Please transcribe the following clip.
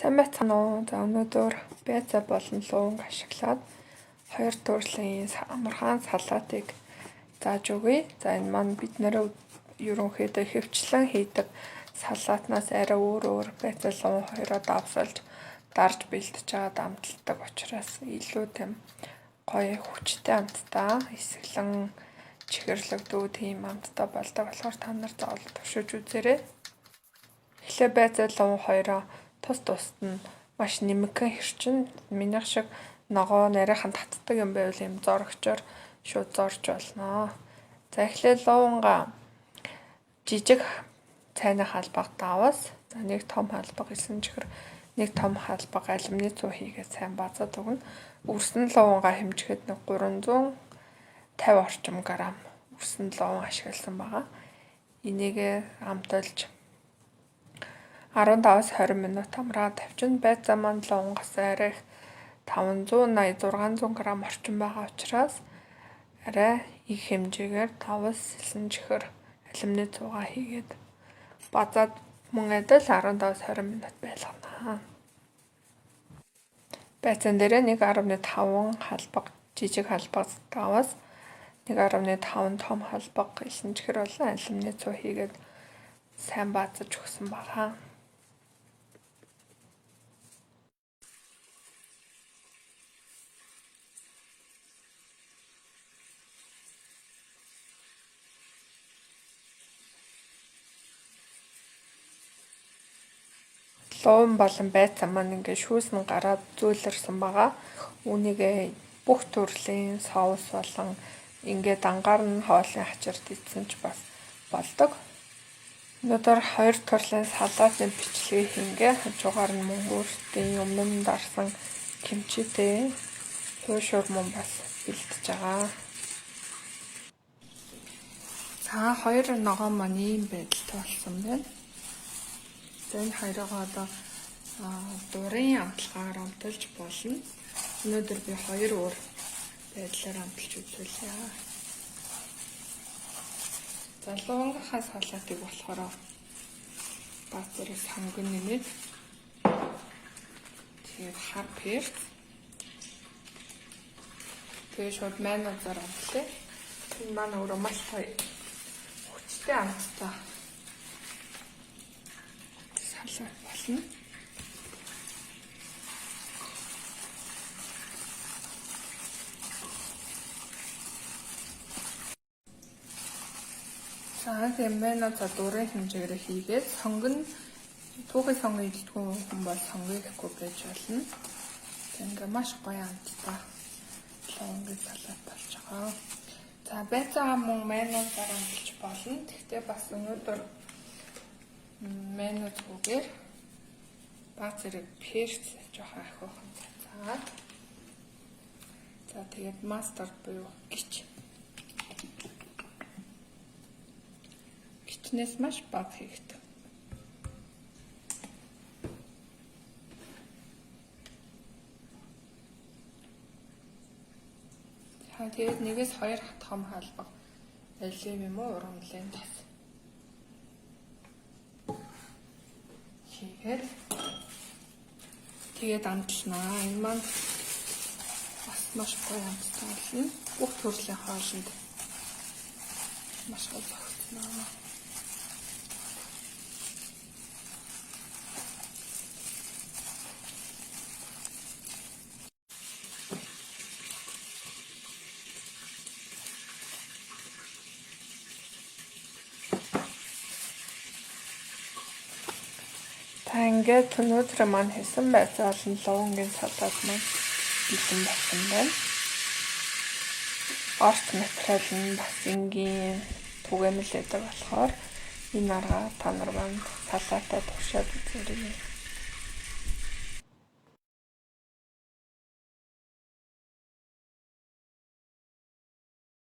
Сайн байцгаана уу? За өнөөдөр байцаа болон луунг ашиглаад хоёр төрлийн амархан салаатыг зааж өгье. За энэ маань бид нэр ерөнхийдөө ихэвчлэн хийдэг салаатнаас арай өөр өөр байцаа луун хоёроо давсалж дарж бэлдэж байгаад амталдаг учраас илүү тийм гоё хүчтэй амттай эсгэлэн чихэрлэгдүү тийм амттай болдог болохоор та нар заавал туршиж үзээрэй. Эхлээ байцаа луун хоёроо тус тусад нь маш нэмэгхэн хэрчин минийх шиг ногоо нарийнхан татдаг юм байвал юм зоргочоор шууд зорж болно. За эхлээ луунгаа жижиг цайны халбаг давас за нэг том халбаг 9 чихэр нэг том халбаг алюминий цуу хийгээд сайн базаад өгнө. Үрсэн луунгаа хэмжихэд нэг 350 орчим грамм үрсэн луун ашигласан байгаа. Энийг амталж 15-аас 20 минут амраа тавьчин. Байцаа маань луунгаас арай их 580 600 г орчим байгаа учраас арай их хэмжээгээр 5-аас 9 чихэр алюминий цуугаа хийгээд базаад мөн адил 15-аас 20 минут байлгана. Байцаан дээрээ 1.5 халбаг жижиг халбаг 5-аас 1.5 том халбаг 9 чихэр болон алюминий цуу хийгээд сайн баазаж өгсөн байгаа. Луун болон байцаа маань ингээд шүүс нь гараад зөөлрсөн байгаа. Үүнийг бүх төрлийн соус болон ингээд ангаар нь хоолны хачирд идсэн ч бас болдог. Өнөөдөр хоёр төрлийн салаатын бичлэгийг хийнгээ хажуугаар нь мөн өөртөө өмнө нь дарсан кимчитэй хуушуур мөн бас бэлдэж байгаа. За хоёр ногоо маань ийм байдалтай болсон байна. За энэ хоёроо одоо дурын амталгаар амталж болно. Өнөөдөр би хоёр өөр байдлаар амталж үзүүлье. За луунгийнхаа салаатыг болохоор баг зэрэг сонгон нэмээд тэгээд хар перц тэгээд шууд майонезаар амтлаа. Энэ маань өөрөө маш гоё хүчтэй амттай салат болно. За тийм майонезаа дурын хэмжээгээр хийгээд сонгон түүхий сонгон иддэг хүн бол сонгон ихгүй байж болно. Тэг ингээ маш гоё амттай луунгийн салат болж байгаа. За байцаа мөн майонезаар амталж болно. Тэгтээ бас өнөөдөр майонезгүйгээр баг зэрэг перц жоохон ахиухан цацаад за тэгээд мастард буюу гिच. Гिचнээс маш бага хийгдэг. За тэгээд 1-2 том халбаг олив юм уу ургамлын тос хийгээд тэгээд амтлнаа. Энэ маань бас маш гоё амттай болно. Бүх төрлийн хоолнд маш гоё зохицноо. Та ингээд өнөөдөр маань хийсэн байцаа болон луунгийн салаат маань бэлэн болсон байна. Орц материал нь бас энгийн түгээмэл байдаг болохоор энэ арга та нар маань салаатаа туршаад үзээрэй.